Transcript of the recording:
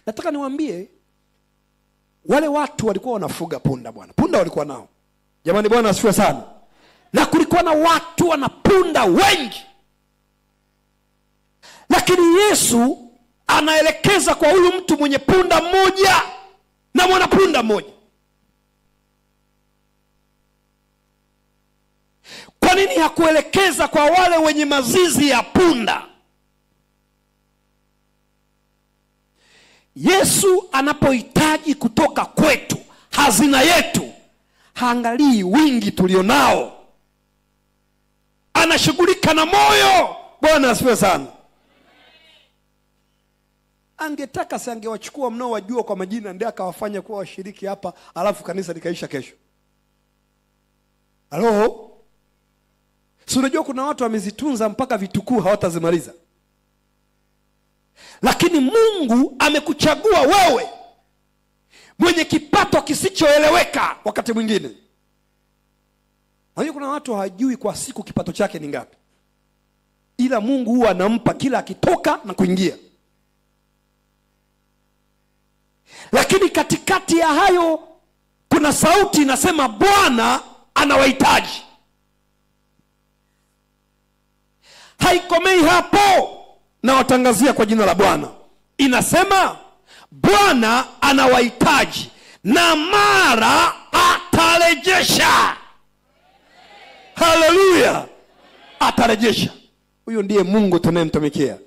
Nataka niwaambie, wale watu walikuwa wanafuga punda bwana. Punda walikuwa nao. Jamani, Bwana asifiwe sana. Na kulikuwa na watu wana punda wengi. Lakini Yesu anaelekeza kwa huyu mtu mwenye punda mmoja na mwana punda mmoja. Kwa nini hakuelekeza kwa wale wenye mazizi ya punda? Yesu anapohitaji kutoka kwetu hazina yetu, haangalii wingi tulionao. Anashughulika na moyo. Bwana asifiwe sana. Angetaka si angewachukua mnaowajua kwa majina ndiye akawafanya kuwa washiriki hapa, alafu kanisa likaisha kesho. Halo? Si unajua kuna watu wamezitunza mpaka vitukuu hawatazimaliza. Lakini Mungu amekuchagua wewe mwenye kipato kisichoeleweka wakati mwingine. Unajua kuna watu hawajui kwa siku kipato chake ni ngapi. Ila Mungu huwa anampa kila akitoka na kuingia. Lakini katikati ya hayo kuna sauti inasema Bwana anawahitaji. Haikomei hapo, na watangazia kwa jina la Bwana. Inasema Bwana anawahitaji na mara atarejesha. Haleluya! Atarejesha. Huyo ndiye Mungu tunayemtumikia.